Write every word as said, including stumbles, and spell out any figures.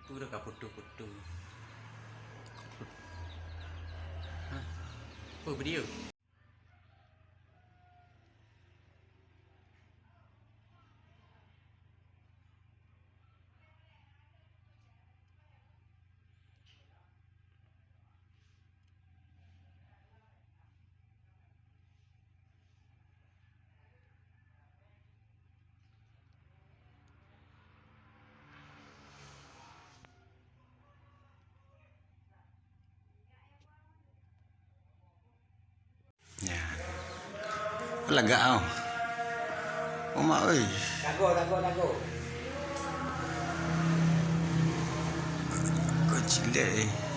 Tu dah ka putus-putus. Hah? Oh, video. Ya. Lagak tau. Oh, mak oi. Tago, tago, tago. Kau cilek eh.